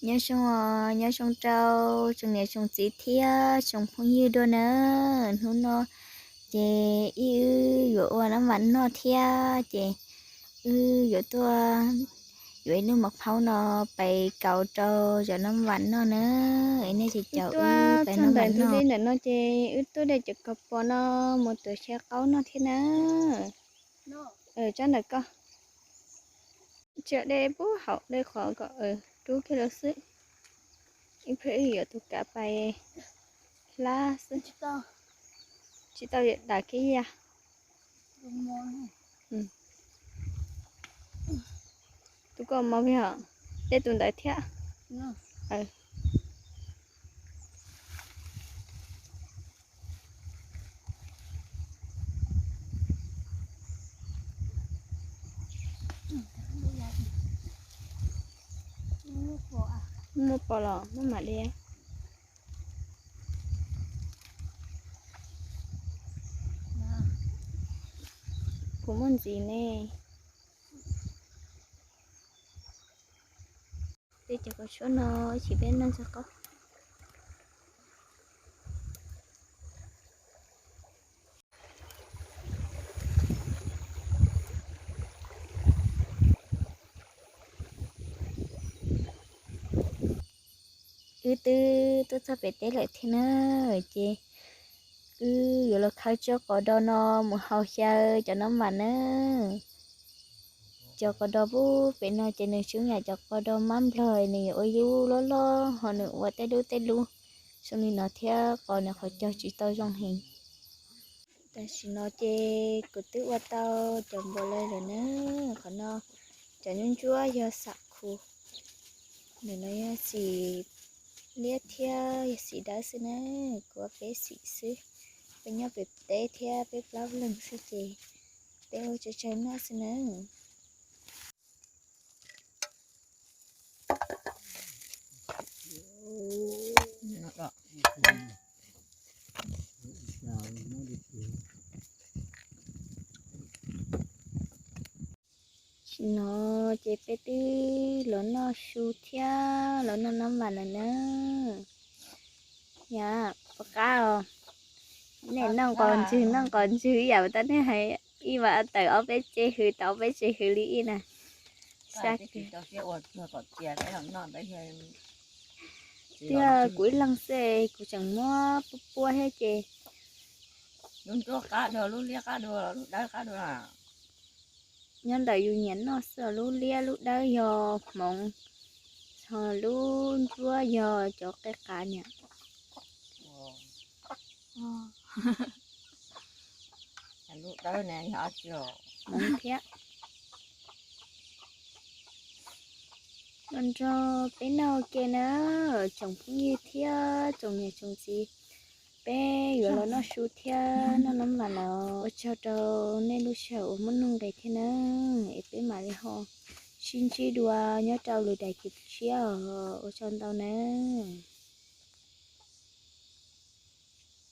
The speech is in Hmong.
Nyob zoo os, nyob zoo rau tsoom niam tsoom txiv thiab tsoom phooj ywg dua na. Hnub no ces ib wb yuav ua nab vam noj thiab ces wb yuav tuaj yuav ib lub mov phaub no pais kaus rau cov nab vam noj na. Es nej ces caum wb pais noj vam noj. Ntawm no ces wb tuaj de cov kaus pos no mus tuav xyaw qaub noj thiab na. Tsob ntawm ko, tsis dej puag hauv, dej qhov kom rub kiag lawm xwb. Ib pliag wb yuav tus kav pais hlab xwb. Tsis tau, dam kiag ya. Tus ko mos vim hom, dej tus ntawd thiab. Muaj pos los muaj mam li. Kuv muaj ntxiv ne. Peb cov kaus tshuab no ib chim peb noj ntxuag qaub. Wb twb tuaj txog pem teb lawm thiab na, ces wb yuav los khawb tsob qos do no mus hau xyaw cov nab vam na. Cov qos do pub pem no ces nws tsis yam cov qos do mab nplog, nws yuav ua yub loj loj ho nws ua tej lub tej lub zoo li no thiab qos nws qhov cog tsis tau zoo heev. Tam sim no ces kuv twb ua tau cov npaum li lawm na. Qhov no cov ntsuab ntsuab yog xam khu, ntawm no yog xim liab thiab yog xim dawb xwb na. Kuv ua peb xim xwb, peb nyob pem teb thiab peb plaub leeg xwb ces peb ua tsawg tsawg noj xwb na. Tam sim no ces peb twb los noj su thiab los noj nab vam lawm na. Yam puas qab os? Nej noj nqos ntswg noj nqos ntswg ib yam tas nej hais, ib vas tawm ob peb tsev hws tau ob peb tsev hws li ib na. Xav tiag, kuv ib leeg xwb kuv tseem muab puab puab thiab ces. Lub ntsuab qab dua, lub liab qab dua, lub dawb qab dua. Nyob ntawm yus nyiam noj xwb, lub liab lub dawb yog hmoov, ho lub ntsuab yog cov qe qav niam. Lub dawb ne yog hmoov thiab. Los nrog peb noj ua ke na, tsoom phooj ywg thiab tsoom niam tsoom txiv. Peb yuav los noj su thiab noj nab vam lawm. Ua tsaug rau nej lub sij hawm uas muaj nuj nqis thiab na, es peb mam li ho sib ntsib dua nyob rau lwm daim clip tshiab os. Ua tsaug ntau na.